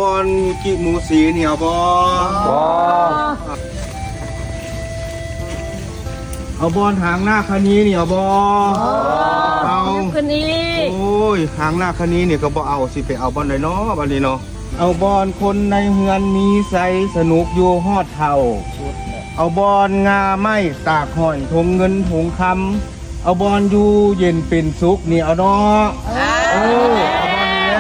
ບ່ອນກີບໝູສີນີ້ເອົາບໍ່? ບໍ່. ເອົາບ່ອນຫາງນາຄະນີນີ້ເອົາບໍ່? ບໍ່. ເອົາ. ເພິ່ນອີກ. ໂອ້ຍ ຫາງນາຄະນີນີ້ກໍບໍ່ເອົາ ຊິໄປເອົາບ່ອນໃດເນາະ ບັດນີ້ເນາະ? ເອົາບ່ອນຄົນໃນເຮືອນມີໄຊ ສະໜຸກຢູ່ຮອດເຖົ້າ. ເອົາບ່ອນງ່າໄມ້ຕາກຫອຍ ຖົງເງິນຖົງຄຳ. ເອົາບ່ອນຢູ່ເຢັນເປັນສຸກນີ້ເອົາເນາະ. ເອີ ເອີ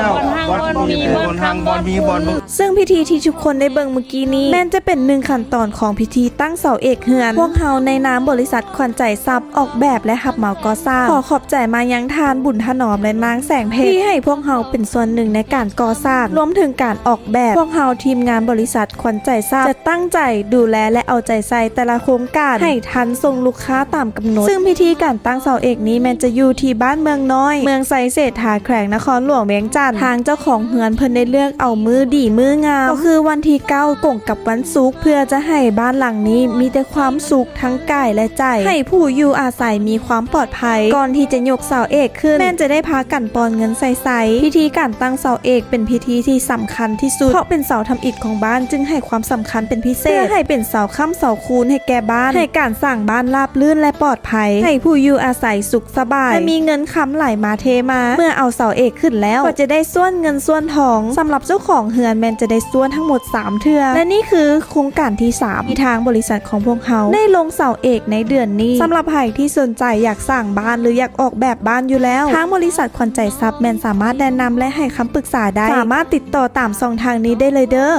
ເອົາບ່ອນນີ້ແລ້ວ. ບ່ອນຮັ່ງ ບ່ອນມີ ບ່ອນຮັ່ງ ບ່ອນມີ ບ່ອນເບິ່ງ. ເຊິ່ງພິທີທີ່ທຸກຄົນໄດ້ເບິ່ງມື້ກີ້ນີ້ ແມ່ນຈະເປັນໜຶ່ງຂັ້ນຕອນຂອງພິທີຕັ້ງເສົາເອກເຮືອນ. ພວກເຮົາໃນນາມບໍລິສັດຂວັນໃຈຊັບ ອອກແບບ ແລະ ຮັບເໝົາກໍ່ສ້າງ ຂໍຂອບໃຈມາຍັງທ່ານ ບຸນຖະໜອມ ແລະ ນາງແສງເພັດ ທີ່ໃຫ້ພວກເຮົາເປັນສ່ວນໜຶ່ງໃນການກໍ່ສ້າງ ລວມເຖິງການອອກແບບ. ພວກເຮົາທີມງານບໍລິສັດ ຂວັນໃຈຊັບ ຈະຕັ້ງໃຈດູແລ ແລະ ເອົາໃຈໃສ່ແຕ່ລະໂຄງການ ໃຫ້ທັນສົ່ງລູກຄ້າຕາມກຳນົດ. ເຊິ່ງພິທີການຕັ້ງເສົາເອກນີ້ແມ່ນຈະຢູ່ທີ່ບ້ານເມືອງນ້ອຍ ເມືອງໄຊເສດຖາ ແຂວງນະຄອນຫຼວງວຽງຈັນ. ທາງເຈົ້າຂອງເຮືອນເພິ່ນໄດ້ເລືອກເອົາມື້ດີມື້ງາມ ກໍຄືວັນທີເກົ້າ ກົງກັບວັນສຸກ ເພື່ອຈະໃຫ້ບ້ານຫຼັງນີ້ມີແຕ່ຄວາມສຸກທັງກາຍ ແລະ ໃຈ ໃຫ້ຜູ້ຢູ່ອາໄສມີຄວາມປອດໄພ. ກ່ອນທີ່ຈະຍົກເສົາເອກ ຂຶ້ນ ແມ່ນຈະໄດ້ພາກັນປ່ອນເງິນໃສ່ໄຊ. ພິທີການຕັ້ງເສົາເອກເປັນພິທີທີ່ສຳຄັນທີ່ສຸດ ເພາະເປັນເສົາທຳອິດຂອງບ້ານ ຈຶ່ງໃຫ້ຄວາມສຳຄັນເປັນພິເສດ ເພື່ອໃຫ້ເປັນເສົາຄ້ຳເສົາຄູນໃຫ້ແກ່ບ້ານ ໃຫ້ການສ້າງບ້ານລາບລື່ນ ແລະ ປອດໄພ ໃຫ້ຜູ້ຢູ່ອາໄສສຸກສະບາຍ ແລະ ມີເງິນຄຳໄຫຼມາເທມາ. ເມື່ອເອົາເສົາເອກຂຶ້ນແລ້ວ ກໍຈະໄດ້ສ່ວນເງິນສ່ວນທອງ. ສຳລັບເຈົ້າຂອງເຮືອນແມ່ນຈະໄດ້ສ່ວນທັງໝົດສາມເທື່ອ ແລະ ນີ້ຄືໂຄງການທີສາມ ທີ່ທາງບໍລິສັດຂອງພວກເຮົາໄດ້ລົງເສົາເອກໃນເດືອນນີ້. ສຳລັບໃຜທີ່ສົນໃຈຢາກສ້າງບ້ານ ຫຼື ຢາກອອກແບບບ້ານຢູ່ແລ້ວ ທາງບໍລິສັດຂວັນໃຈຊັບແມ່ນສາມາດແນະນຳ ແລະ ໃຫ້ຄຳປຶກສາໄດ້. ສາມາດຕິດຕໍ່ຕາມຊ່ອງທາງນີ້ໄດ້ເລີຍເດີ້.